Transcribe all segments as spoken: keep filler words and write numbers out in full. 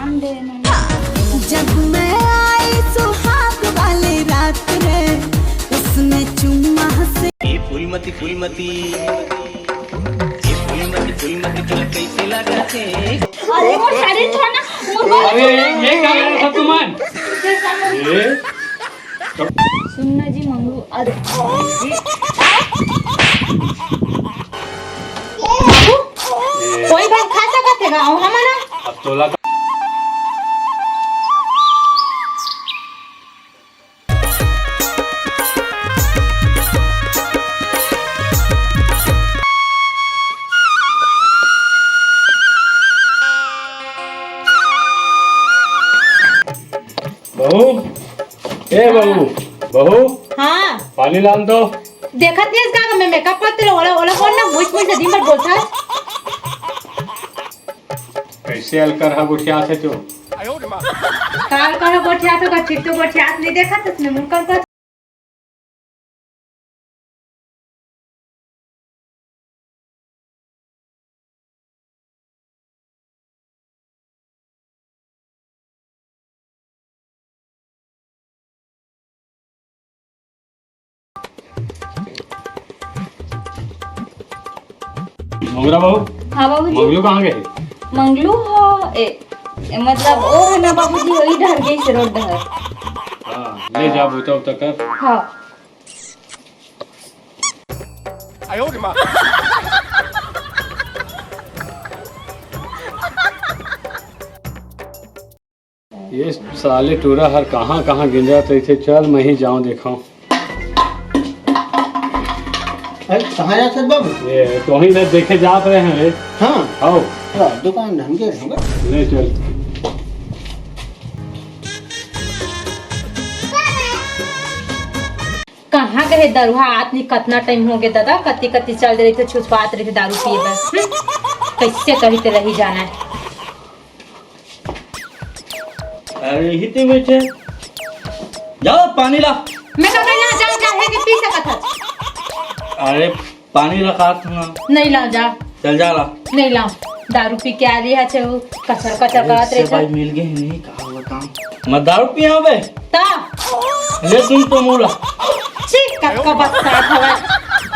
जब मैं आई सुहाग वाली रात रे, उसने चुम्मा से ए फूलमती, फूलमती, ए फूलमती, फूलमती, तोला कैसे लगा थे? अरे, वो साड़ी छोड़ ना, वो अरे, ये क्या कर रहे हो तुम? ए? सुन ना जी, मंगलू, अरे, बाबू, कोई बात खा सकत हे गा? अउ हमन अब तोला बहू, ए बहू, बहू, हाँ। पानी लान तो। देखत नहीं का मैं मेकअप करते रहो, ओला, ओला कौन ना मुझ मुझ दिन भर बोलता है। कैसे अलकर हा गोठियात हे तो? का अलकर हा गोठियात हे, ठीक तो गोठियात नहीं देखत इसमें मुंह कर मोंगरा बहू, हाँ बाबूजी। मंगलू कहाँ गए? मंगलू हो, ए, ए, मतलब, ओ है ना बाबूजी, वही डहर गई से रोड डहर। हाँ, ले जा, बूता उता कर। हाँ। ये साले टूरा हर कहाँ कहाँ गिंजत रहिथे, चल मैं ही जाऊँ देखाऊँ। अरे, कहाँ जात हस बाबू? ये तोही ला देखे जात रहे हैं रे। हाँ। आओ। हाँ, दुकान ढंग के रहेगा। ले चल। कहाँ गए दरुहा आदमी? कतना टाइम हो गए दादा, कति कति चल दे रहिथे, छुछपात रहिथे दारू पिए बर। हम्म? कैसे कही ते रही जाना है। अरे, इही ते बैठे। जाओ, पानी ला। मैं कब ना जा, जा, है कि पी सकत हस? अरे, पानी रखा था ना। नहीं ला जा। चल जा ला। नहीं ला। दारू पी के आ रही है, छे वो कचर कचर करत रहे छे। भाई मिल गए नहीं, का बताऊं? मैं दारू पिया बे? ता। ले सुन तो मोला। छी, कब का बरसात हवा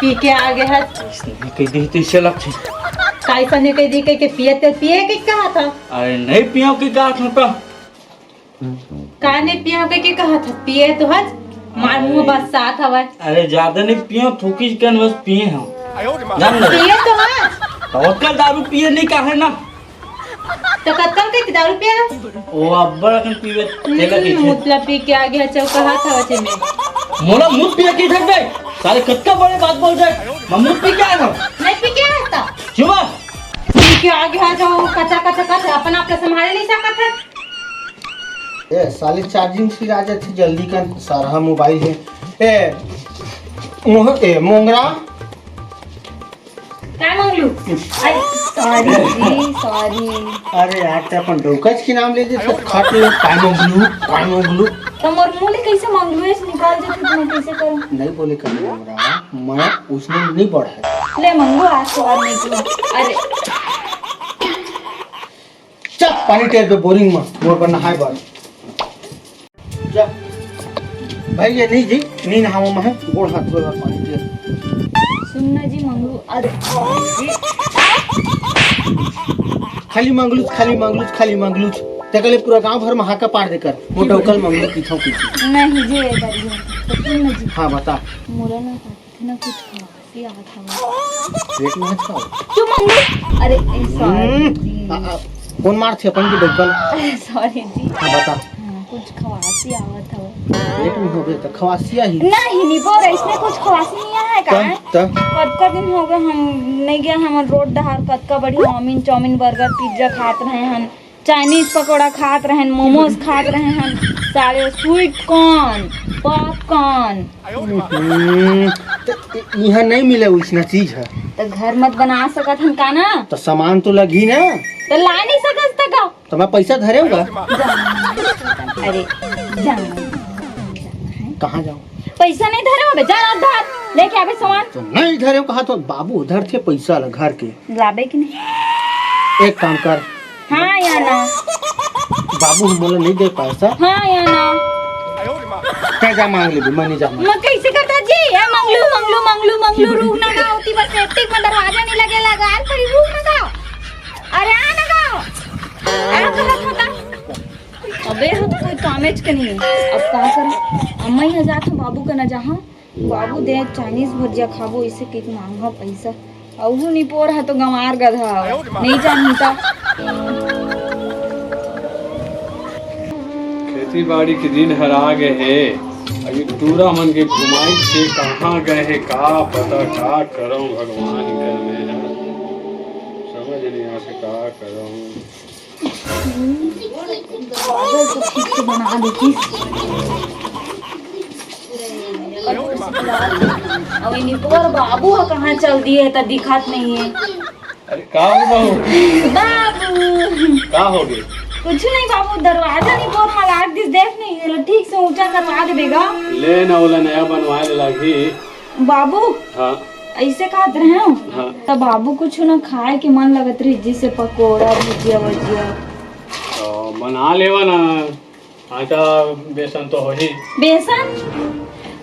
पी के आ गए है। नहीं कह दी तो इसे लग छे। काई सने कह दी के, के पिए ते पिए के कहा था? अरे नहीं पियो के कहा था तो। का नहीं पियो के, के कहा था? पिए तो हज, मार मुंह बरसात हवा। अरे ज्यादा नहीं पियो, थोकी कन बस पिए हम। जान ले। पिए तो हज। तो ओतका दारू पिए नहीं काहे ना? तो कतका के दारू पिए ना? ओ अब्बड़ अकन पीवे, तेला हम्म, कइसे? मुतला पी के आ गया, चल कहा था वचे में। मोला मुत पिए की धर दे। साले कतका बड़े बात बोल रहे। मैं मुत पी के आया हूँ। नहीं पी के आया था। क्यों बात? पी के आ गया जो कचा कचा कचा अपन आप ला संभाले नहीं सकत है। ए, साले charging सिरा जाथे जल्दी कर, सारा मोबाइल है। ए, मोह-, ए, मोंगरा। का मंगलू? अरे, sorry जी, sorry। अरे यार, ते अपन डौकच के नाम ले दे, तो खट ले, काय मंगलू, काय मंगलू। तो मोर मुंह ले कैसे मंगलू ऐसे निकाल देती, तो मैं कैसे करूँ? नहीं बोले कर मोंगरा, मैं उसने नहीं बढ़ा। ले मंगलू, आज तो और नहीं करूँ। अरे। चल, पानी टेर दे बोरिंग में, मोर बर नहाए बर। जा। भाई, ये नहीं जी, नहीं नहावा मैं, गोड़ हाथ धोए बर पानी टेर। सुन ना जी, मंगलू, अरे, खाली मंगलूच, खाली मंगलूच, खाली मंगलूच। ते कले पूरा गांव भर में हाका पार देकर, वो डौकल मंगलू पीछा पीछे। नहीं जी, ये करिए। तो सुन ना जी। हाँ, बता। मोला ना, ना कुछ खावा। पेट में खाओ। चुप मंगलू। अरे, ए, sorry हम्म, जी। आ, आ, कौन मार थे अपन की डब्बल? अरे, sorry जी। हाँ, बता। हाँ, कुछ खवासी आवत हवे। पेट में होबे तो खवासी आही। नहीं, नहीं बोल रहे, इसमें कुछ खवासी नहीं आया है का? तब, तब। कतका दिन हो गए हम नहीं गए, हम रोड डहार कतका बड़ी चाउमीन, चाउमीन, बर्गर, पिज्जा खात रहे हैं। चाइनीज पकौड़ा खात रहेन, मोमोज खात रहे हन, सारे स्वीट कॉर्न, पॉपकॉर्न। हम्म, तो इ-, इहाँ नहीं मिले वैसना चीज है। तो घर मत बना सकत हन का ना? तो सामान तो लगी ना। तो ला नहीं सकत त का? तो मैं पैसा धरे हूँ का? अरे, जा। कहाँ जाऊँ? पैसा नहीं धरे हो बे, जा ना धर, लेके आबे सामान। तो नहीं धरे हूँ कहा तो बाबू उधर थे पैसा ला घर के। लाबे कि नहीं? एक काम कर। हाँ या ना? बाबू ह मोला नहीं दे पैसा। हाँ या ना? तैं जा मांग लेबे, मैं नहीं जाना। मैं कैसे करता जी? ए मंगलू, मंगलू, मंगलू, मंगलू, रुक ना गा, होती बस सेप्टिक में दरवाजा नहीं लगे लगा, अरे पड़ी रुक ना गा। अरे आ ना गा। अरे करत होता। अबे हम कोई कामेच के नहीं है। अब का करूं? अम्मा यहाँ जात हूँ बाबू का ना जहाँ बाबू दे चाइनीज भुजिया खाबो, इसे कितना महंगा पैसा। अहू निपोर है तो गंवार गधा है। नहीं जानही ता। खेती बाड़ी के दिन हर आ गए हे। अभी टूरा मन के घुमाई से कहाँ गए हे, का पता का करम भगवान कर में है। समझ नहीं आते का करम। काजल तो ठीक से बना देती। अब ये निपोर बाबू ह कहाँ चल दिए त दिखात नहीं है। अरे का हो बाबू? बाबू। का हो गए? कुछ नहीं बाबू, दरवाजा निपोर में लाग दिस, देख नहीं, ये लो ठीक से ऊंचा करवा दे बेगा। ले ना, ओला नया बनवाए ले लागी। बाबू, हाँ। ऐसे कहत रहे हो? हाँ। त बाबू कुछ ना खाए के मन लगत रही, जैसे पकोड़ा, भुजिया वजिया। तो बना लेवा ना, आटा बेसन तो होही। बेसन?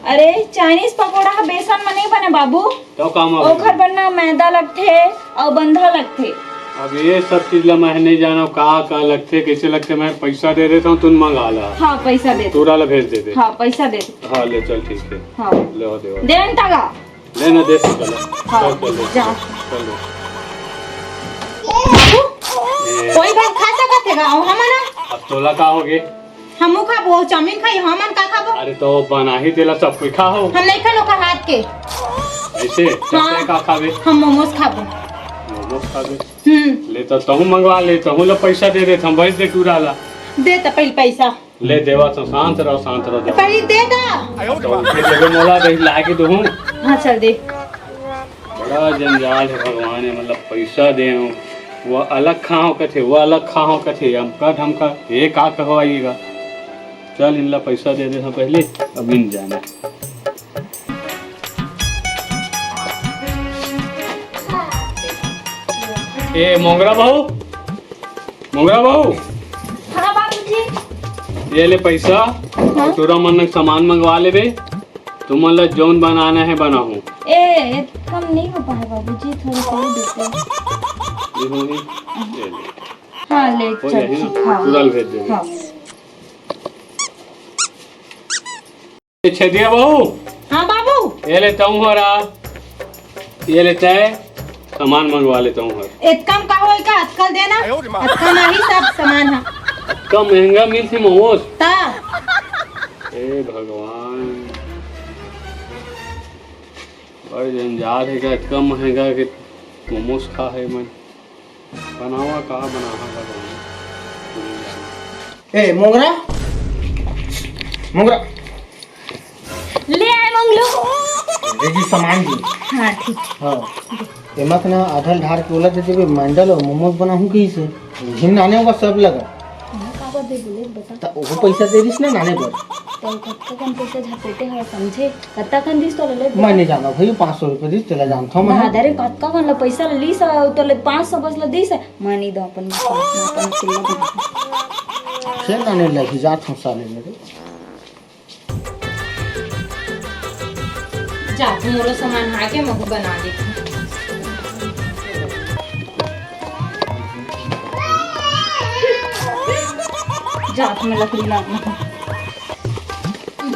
अरे, चाइनीज पकोड़ा ह बेसन में नहीं बने बाबू। तो का में ओखर बने? बर ना मैदा लगथे अउ बंधा लगथे। अब ये सब चीज ला मैं नहीं जानव, का का लगथे, कैसे लगथे। मैं पैसा दे देता हूँ, तुम मंगा ला। हाँ, पैसा दे दे। टूरा ला भेज दे दे। हाँ, पैसा दे दे। हाँ, ले चल, ठीक है। हाँ। ले हो देवा। दे अंता गा। ले ना, दे सकल है। हाँ, चल, चल, ले। जा। चल, ले। बाबू, ए। कोई भाई खा सकत है गा? अउ हमन ना? अब तोला का हो गे? हमू खाबो, चाउमीन खाई, हमन का खाबो? अरे तो बनाही तेला सब कोई खाओ। हम नहीं खानो का हाथ के। ऐसे? हाँ। कैसे का खाबे? हम मोमोज खाबो। मोमोज खाबे? हम्म। ले तो तहूँ मंगवा ले, तहूँ ला पैसा दे दे, हम भेज दे टूरा ला। दे तो पहले पैसा। ले देवा तो शांत रहो, शांत रहो, देवा। पहले दे दा। तो उठे देवे मोला, दे लाके दूँ। हाँ, चल दे। बड़ा जंजाल है भगवान, ये मतलब पैसा दे हूँ, वो अलग खाओ कथे, वो अलग खाओ कथे, हमका धमका, ये का कहवाइएगा। चल इनला पैसा दे दे हम पहले, अब इन जाना। ए मोंगरा बहू, मोंगरा बहू। हाँ बाबूजी। ये ले पैसा, हाँ? टूरा मन सामान मंगवा लेबे, तुमन ला जौन बनाना है बनाहूँ। ए, कम नहीं हो पाए बाबूजी, थोड़ा कम देते। ये हो गई। ये ले। हाँ, ले, हो चल, जाही ना, ठीक, हाँ। टूरा ल भेज देबे। हाँ। ए छेदिया बहू। हाँ बाबू। ये ले तहूँ हरा। ये ले तय सामान मंगवा ले तहूँ हर। एतका म का होई का? अतका ल देना। अतका म ही सब सामान ह। अतका महंगा मिलथे मोमोज। ता। ए भगवान। बड़ जंजाल हे का, अतका महंगा के मोमोज खा हे मन। बनावा का बनाहा भगवान। ए, मोंगरा? मोंगरा? ले आए मंगलू। दे जी सामान जी। हाँ, ठीक। हाँ। एमा के ना आधा ल ढार के ओला दे देबे, मंडल अउ मोमोज बनाहूँ कहिसे। हिम नाने होगा सब लगा। हाँ, काबर दे बोले बता। त ओहू पैसा दे दिस ना नाने बर। त कतका कन पैसा झपेटे हवय समझे? कतका कन दिस तोला ले मैं बता। नहीं जाना भाई, पाँच सौ रुपये दिस, तेला जानथव मैं। दादा रे, कतका कन ला पैसा ला लिस, तोले पाँच सौ बस ला दिस। मैं नहीं दो अपन, अपन चिल्ला बना। खेल नाने लगी जात हूँ साले मेरे। जा, मोरो सामान आगे, महू बना दे। जा, तुम्हें लकड़ी लाना है।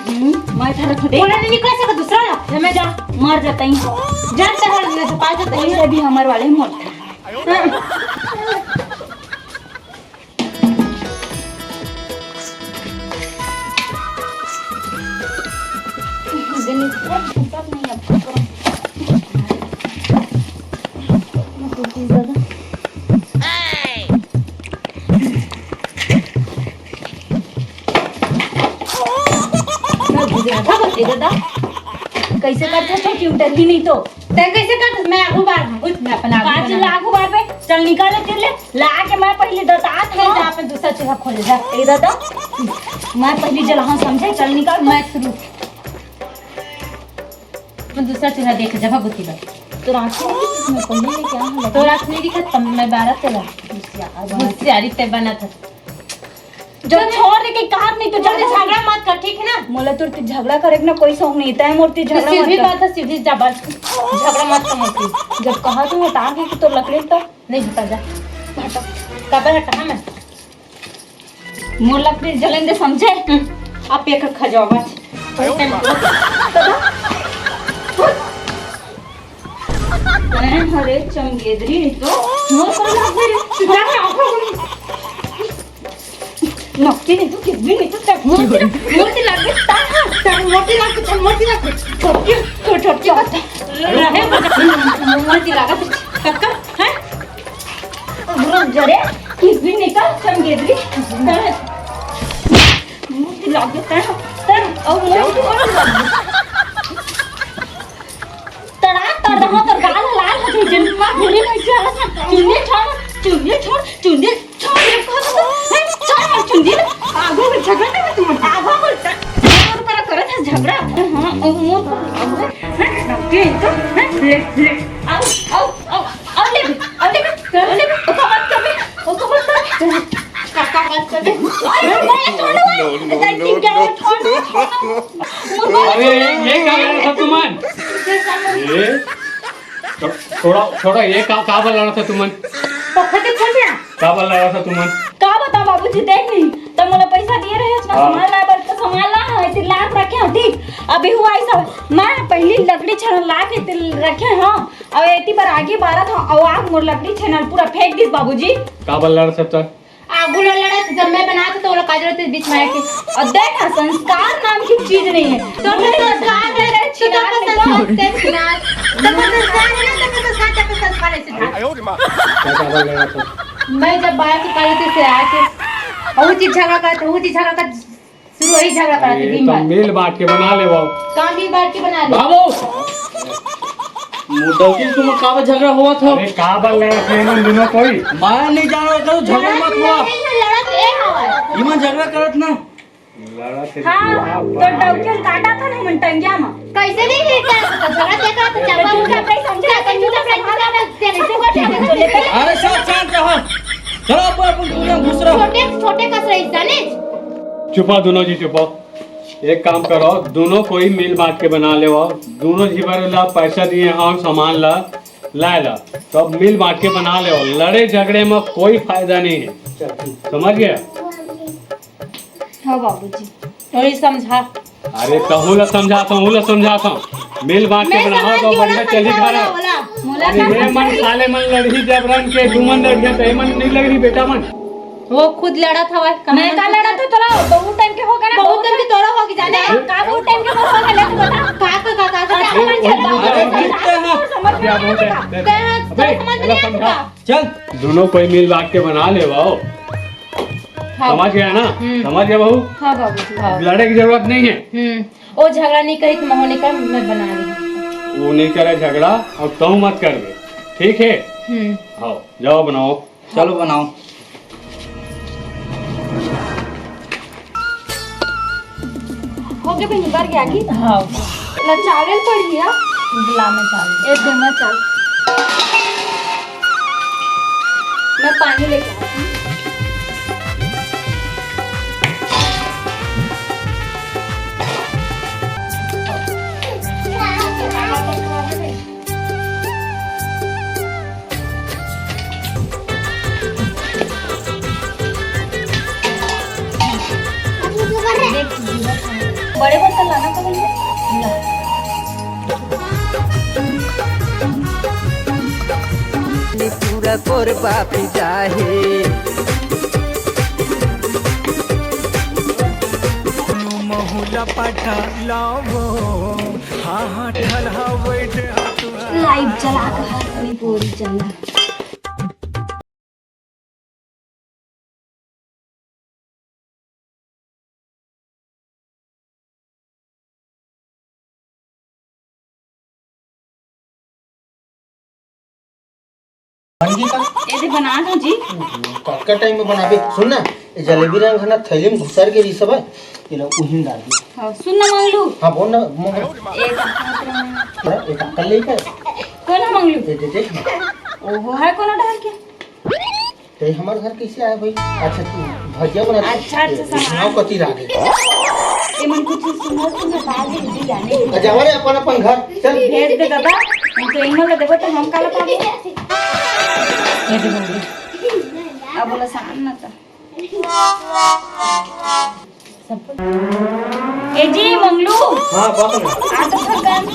हम्म, मैं थारा खुदे बोला नहीं निकल सका दूसरा ला। जा, मैं जा, मर जाता ही। जा, चल, मैं से पास जाता ही। ये भी हमारे वाले मोट। कैसे करते हो कंप्यूटर ही नहीं तो। तै कैसे कर? मैं आगू बार हूँ, कुछ मैं अपना आगू काज बार हूँ। लागू बार पे चल निकाल, फिर ले ला के मैं पहले दतात ले हूँ। जा, अपन दूसरा चूल्हा खोल जा। ए दादा, मैं पहली जलाहूँ समझे, चल निकाल। मैं शुरू। अपन दूसरा चूल्हा देख जब बुद्धि बा। तो रात को मैं पहले लेके आऊँ। तो रात नहीं दिखा, तब मैं बारह चला। होशियार बना। होशियारी ते बना था। जो छोड़ दे के कहा नहीं तो जा। झगड़ा मत कर, ठीक है ना? मोला तोर ती झगड़ा करे के ना कोई शौक नहीं, तय मोर ती तो झगड़ा मत सीधी कर। बात है, सीधी जा बात। झगड़ा मत कर मोर ती। जब कहा तू हटा के कि तोर लकड़ी तो नहीं हटा जा। हटा। काबर हटा मैं? मोर लकड़ी जलन दे समझे? हम्म। आप एक खा जाओ बस। अरे, अरे, चंगेदरी नहीं तो। मोर को लग गई। जा, जा, जा। नकटी नहीं तो, किस भी नहीं तो, तब मोती, मोती लागे, ता, ता, मोती लागे, ता, मोती लागे। छोटी, छोटी, छोटी बात है। रहे, मोती लागे, तब का, हैं? रुक जा रे, किस भी नहीं तो, चंगेदरी। मोती लागे, ता, ता, और मोती लागे। तड़ा, तड़ा, तोर गाल लाल हो जाई, जब माँ भूली नहीं जा। चुन्नी छोड़, चुन्नी छोड़, चुन्नी छोड़, ये कहा तो, हैं, छोड़, छोड़, चुन्नी। आगू में झगड़ा ना तुम, आगू में झगड़ा, मोर पर करत है झगड़ा। हाँ, ओ मोर पर, हैं, रख के तो, हैं, ले, ले, आओ, आओ, आओ, आओ ले, आओ ले, आओ ले, ओ तो मत कर बे, ओ तो मत कर। काका बात कर बे। अरे, मैं छोड़ दो। No, no, no, no। अरे, ये, ये क्या कर रहा था तुमन? ये, थो-, थोड़ा, थोड़ा ये का, का बोल रहा था तुमन? पत्थर के छोड़ दिया। का बोल रहा था तुमन? का बता बाबूजी, देख नहीं, तब मोला पैसा दिए रहे, अपना हाँ। सामान लाए बर, तो सामान ला, हाँ, इतने लाख रखे हो, ठीक। अभी हुआ ऐसा, मैं पहली लकड़ी छड़न ला के इतने रखे, हाँ, और इतनी बार आगे बारह था, और आप मोर लकड़ी छड़न पूरा फेंक दिस बाबूजी। का बोल रहा था? आगू लो लड़त, जब मैं बनात तो वो लोग का जरूरत है बीच में आके। और देख ना, संस्कार नाम की चीज नहीं है। तो मैं संस्कार दे रहे, तो छिनार तो निकाल। संस्कार, तो संस्कार, तो संस्कार, तो संस्कार ऐसे था। क्या, क्या बोल रहे हो आप? मैं जब बाहर से कॉलेज से आके, वो चीज झगड़ा करते, वो चीज झगड़ा करते, शुरू वही झगड़ा कराते अरे, दिन तो भर। मिल बांट के बना ले बाबू। का मिल बांट के बना ले? बाबू! मुद्दा की तुम काबर झगड़ा हुआ था? अरे, काबर लड़त हे मन दुनों कोई? मैं नहीं जान रहा था, झगड़ा मत हुआ। लड़त ए हवा। इमन झगड़ा करत ना। लड़त हे हाँ, तो डौकी काटा था ना मन टंगिया में। कैसे नहीं है क्या? झगड़ा क्या करत? तो चापा तू उठा। कैसे समझा? कैसे तू समझा? कैसे समझा? अरे, शांत, शांत रहो। चलो, अपन, अपन दुनिया घुस रहा। छोटे, छोटे कस रही जाने। चुपा दोनों जी, चुपा। एक काम करो, दोनों कोई मिल बांट के बना ले, दोनों झी बर ला पैसा दिए हंव, सामान ला लाए ला, तो अब मिल बांट के बना ले। लड़े झगड़े में कोई फायदा नहीं है, समझ गया? हाँ बाबूजी। वही समझा। अरे तहू ला समझा, तहू ला समझा, मिल बांट के बनाओ तो बढ़िया चली घर। अरे ये मन साले मन लड़ही जबरन के, तुमन लड़िया तो ये मन नहीं लड़ही बेटा मन। वो खुद लड़त हवय। मैं का लड़त हूँ तोला? बहुत टाइम के हो गया ना, बहुत टाइम के तोरा हो गया जाने। का बहुत टाइम के हो गया, ले तू बता। का, का, का, का, का? अरे, अरे, अरे, समझ में क्या नहीं बोलते हैं? आता। तोर समझ में नहीं आता। अबे, तोर समझ में नहीं आता। चल, दोनों कोई मिल बांट के बना ले, वाओ। हाँ। समझ गया ना? हम्म। समझ गया बहू? हाँ बाबूजी, हाँ। लड़े की जरूरत नहीं है। हम्म। वो झगड़ा नहीं करी तो महोनी का मैं बना ली। वो नहीं करे झगड़ा और तू मत कर दे, ठीक है? हम्म। हाँ, जाओ बनाओ। चलो बनाओ। हो गया बहनी, बर गया कि? हाँ। ला चावल पड़ी है। ला मैं चावल। एक दे मैं चावल। मैं पानी लेके आती हूँ। बड़े बर्तन लाना पड़ेगा। पूरा कोरबा पिटा हे। महुला पाटा लावो, हाँ, हाँ, ठलहा बैठे हाथ। लाइट चला के हाथ में पूरी चलना। बन गई का? ए दे बना दो जी। कतका टाइम में बनाबे? सुन ना, ये जलेबी रंग है ना, थैली में घुसर के रही सब है, ये लो उहिन डाल दे। हाँ, सुन ना मंगलू। हाँ, बोल ना, मंगलू। एक एक कर ले का? कौन है मंगलू? ये दे दे। ओहो, है कौन डाल के? ते हमारे घर कैसे आए भाई? अच्छा, तू भैया मन अच्छा, अच्छा सामान। नाव कति लागे। ये मन कुछ सुनो, सुनो, डाल दे, जी, जाने। अच्छा, हमारे अपन, अपन घर, चल। भेज दे दादा, हम तो एमन ला देबो तो हम काला पाबो? ये दे, बोल दे। अब बोला सामान ना तो। ए जी, मंगलू। हाँ, बात ना। आ तो थोड़कन।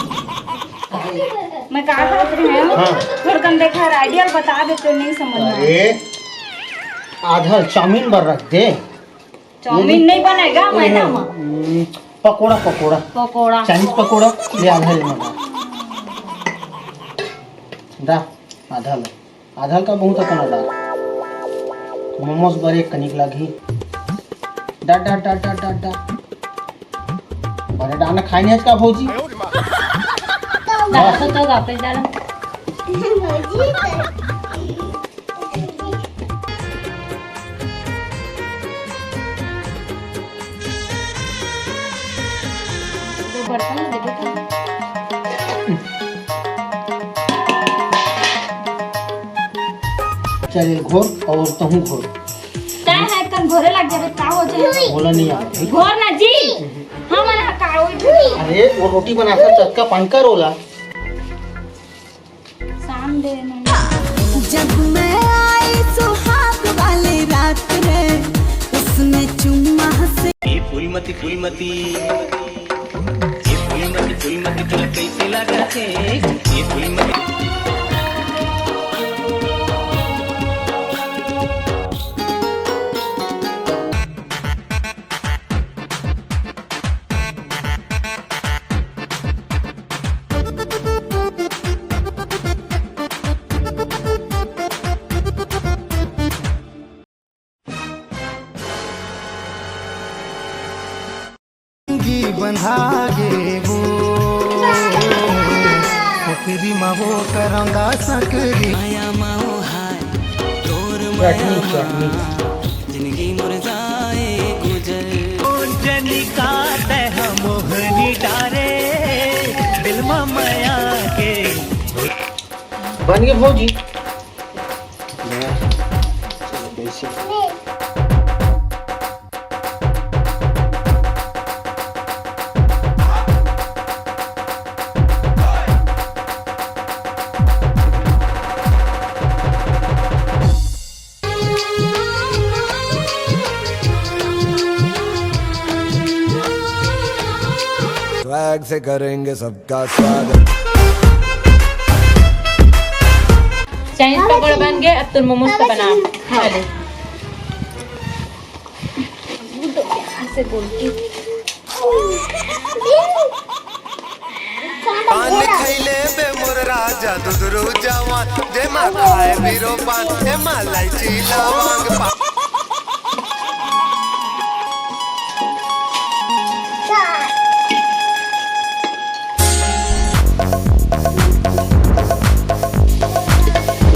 मैं का कहत रहे हूँ? हाँ। थोड़कन देखा, आइडिया बता देते, नहीं समझ में आया। अरे, आधा चाउमीन बर रख दे। चाउमीन नहीं बनेगा, मैदा में। हम्म, पकोड़ा, पकोड़ा। पकोड़ा। चाइनीज पकोड़ा, ये आधा ले मंगा। दा, आधा ले। आधा का बहुत अकन डाल। मोमोज बर एक कनिक लागही। डा, डा, डा, डा, डा, डा। अरे डाल खाए नहीं आज का भौजी? डाल तो, तो वापस डाल। दो बर्तन दे दे। चल, घोर और तहूँ घोर। तैं है कन घोरे लग जाबे, का हो जाए? बोला नहीं यार। घोर ना जी। हम ना का हो। अरे, वो रोटी बना कर चटका पान कर ओला। शाम दे ना। जब मैं आई सुहाग वाली रात रे, उसने चुम्मा से ए फूलमती, फूलमती, ए फूलमती, फूलमती, तोला कैसे लागथे? ए फूलमती। बंधा गे वो, ओकरी मा वो करौंदा सकरी। माया मा वो हाय, तोर चटनी, माया मा चटनी। जिंदगी मोर जाए गुजर। ओ जनी का तै हम मोहनी डारे, दिल मा माया के। बन गए भौजी। Swag से करेंगे सबका स्वागत। चाइनीज पकौड़ा बन गए, अब तुम मोमोज का बना। हाँ। चले। ऐसे बोल के। पान खैले बे मोर राजा दुधरू जवान, जेमा खाए बिरो पान, एमा लाइची लवंग पा-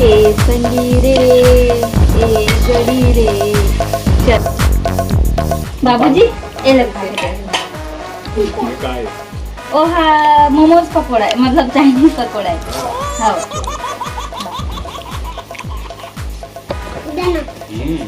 ए संगी रे, ए गड़ी रे। चल। बाबूजी, ए ले। ओहा मोमोज पकोड़ा है, मतलब चाइनीज पकोड़ा है। हाँ। हम्म।